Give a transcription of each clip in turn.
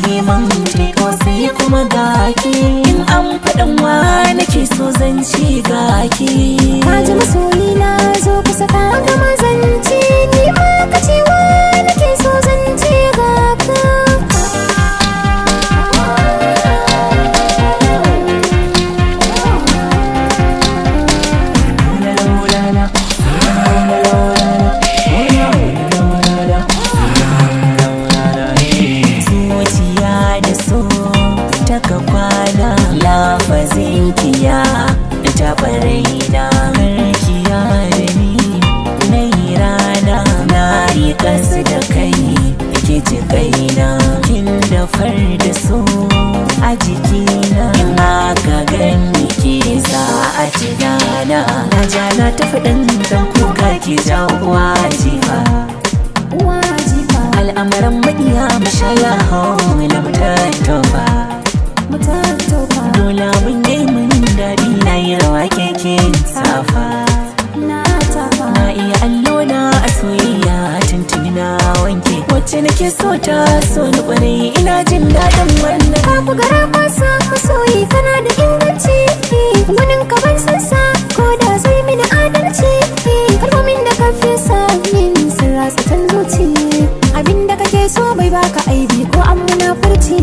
Neman taiko sai kuma gaki. In an faɗin wa nake so zan ci gaki. Ka ji masoyi na, zo kusa ka gama zance. Ni ma ka cewa nake so zance ga ka. Zuciya da so taka kwana, lafazin kiya da taɓa raina. Karkiya da ni na yi rana, na yi kasu da kai ke ci kaina. Kin da far da so a jikina, in aka gani ke za a ci dana. Na ja na tafi ɗan ɗan kuka ke jawo jifa. Wajiba. Al'amuran maƙiya mashallah la mutattofa. Mutattofa. Dole abin yayi mun daɗi, na yi rawa keke safa. Na tafa. Na iya allona a soyayya, tuntuni na wanke. Wacce nake so ta so ni ƙwarai, ina jin daɗin wannan. Ka ku gara kwasa masoyi, kana da inganci. Wanin ka ban san sa ko da zai mini adalci. Kalmomin da ka fi sa min sun ratsa can zuci. Abinda kake so bai baka aibi ko an munafurci.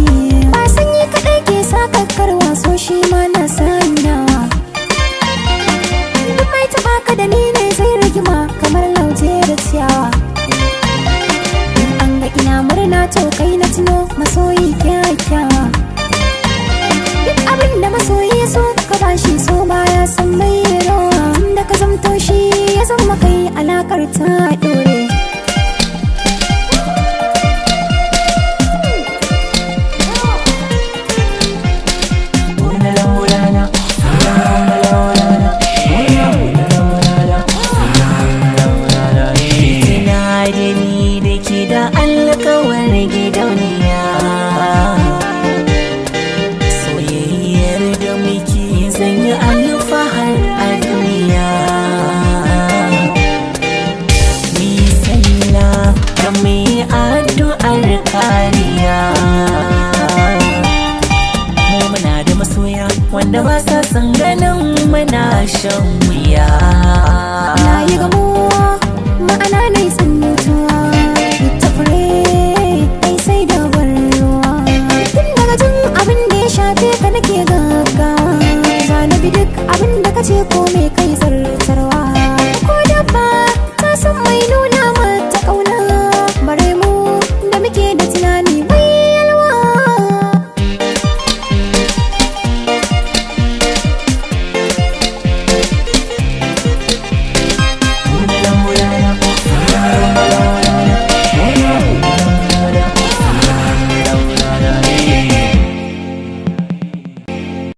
Ba sanyi kaɗai ke sa kakkarwa, so shi ma na sanyawa. Duk mai taɓa ka da ni ne zai rigima kamar lauje da ciyawa. In an ga ina murna to kai na tuno, masoyi kyakkyawa. Duk abin da masoyi ya so ka bashi, so baya san mai rawa. Tunda ka zamto shi ya zama kai, alakar ta dore. Ina da ni da ke da alkawar gidauniya. Soyayyar da muke zan yi alfahar a duniya. Mi sallah da mai addu'ar kariya. Mu muna da masoya wanda ba sa son ganin muna shan wuya. Na yi gamo ma'ana na yi tsintuwa. Ita fure ai sai da ruwa. Tun daga jin abin da ya shafe ka nake gaggawa. Zana bi duk abin da ka ce ko me.